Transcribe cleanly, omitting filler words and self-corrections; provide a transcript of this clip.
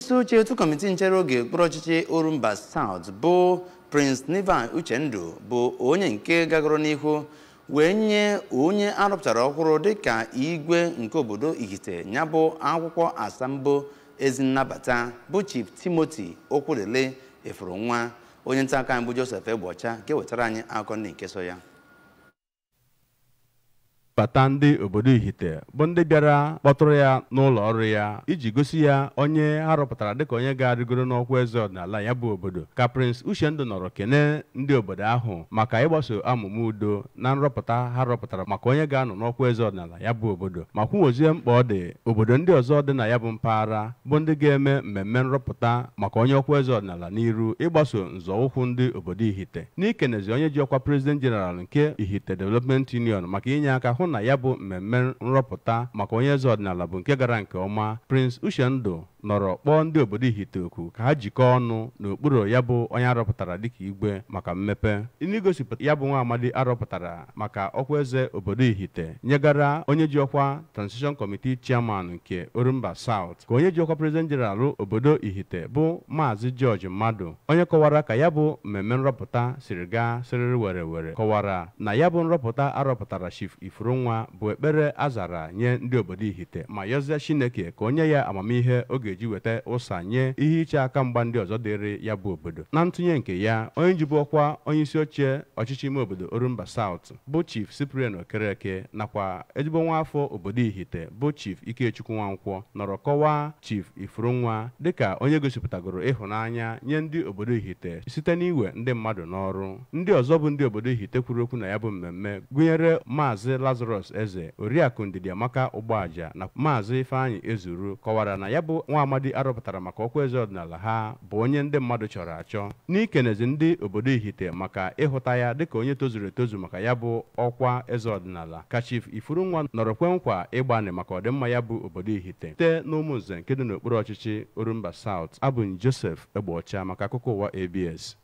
Isi oche otu kọmitii nchere oge okpuru ọchịchị Orumba South bụ Prince Nivan Uchendu bụ onye nke gagoro n'ihu wee nye onye arụpụtara ọhụrụ dịka igwe nke obodo Ihite ya bụ akwụkwọ asambo ezi nnabata bụ Chief Timothy Okwudili Efurunwa. Onye nta akụkọ anyị bụ Joseph Egbocha ga-ewetara anyị akụkọ ndị nke so ya. Bata ndị obodo Ihite bụ ndị bịara kpọtụrụ ya n'ụlọ ọrụ ya iji gosi ya onye ha rọpụtara dịka onye ga-arịgoro n'ọkwa eze ọdịnala ya bụ obodo, ka Prince Uchendu nọrọ kene ndị obodo ahụ maka ịgbaso amụma udo na nrọpụta ha rọpụtara maka onye ga-anọ n'ọkwa eze ọdịnala ya bụ obodo, ma kwuwozie mkpa ọ dị obodo ndị ọzọ dị na ya bụ mpaghara bụ ndị ga-eme mmemme nrọpụta maka onye ọkwa eze ọdịnala n'iru ịgbaso nzọụkwụ ndị obodo Ihite. N'ikenezi onye ji ọkwa President General nke Ihite Development Union maka inye aka hụ na ya bụ mmemme nrọpụta maka onye eze ọdịnala bụ nke gara nke ọma, Prince Uchendu nọrọ kpọọ ndị obodo Ihite oku ka ha jikọọ ọnụ n'okpuru ya bụ onye arọpụtara dịka igwe maka mmepe. N'igosipụta ya bụ nwa amadi arọpụtara maka ọkwa eze obodo Ihite nyegara onye ji ọkwa Transition Committee Chairman nke Orumba South, ka onye ji ọkwa President General obodo Ihite bụ Maazị George Mmadụ, onye kọwara ka ya bụ mmemme nrọpụta siri gaa siriri were were, kọwara na ya bụ nrọpụta arọpụtara Chief Ifurunwa bụ ekpere azara nye ndị obodo Ihite, ma yọzie Chineke ka onye ya amamihe ọ ga-eji weta ụsa nye ihe iche aka mgba ndị ọzọ dịrị ya bụ obodo. Na ntụnye nke ya, onye jibu ọkwa onye isi oche ọchịchị ime obodo Orumba South bụ Chief Cyprian Okereke nakwa ezigbo nwa afọ obodo Ihite bụ Chief Ikechukwu Nwankwọ nọrọ kọwaa Chief Ifurunwa dịka onye gosipụtagoro ịhụnanya nye ndị obodo Ihite site n'iwe ndị mmadụ n'ọrụ. Ndị ọzọ bụ ndị obodo Ihite kwuru okwu na ya bụ mmemme gụnyere Maazị Lazarus Eze, Oriakụ Ndidiamaka Ụgbọaja na Maazị Ifeanyị Ezuru kọwara na ya bụ nwa amadi arọpụtara maka ọkwa eze ọdịnala ha bụ onye ndị mmadụ chọrọ achọ. N'ikenezi ndị obodo Ihite maka ịhụta ya dịka onye tozuru etozu maka ya bụ ọkwa eze ọdịnala, ka Chief Ifurunwa nọrọ kwe nkwa ịgbanị maka ọdịmma ya bụ obodo Ihite. Site n'Ụmụnze nke dị n'okpuru ọchịchị Orumba South, abụ m Joseph Egbeọcha maka akụkọ ụwa ABS.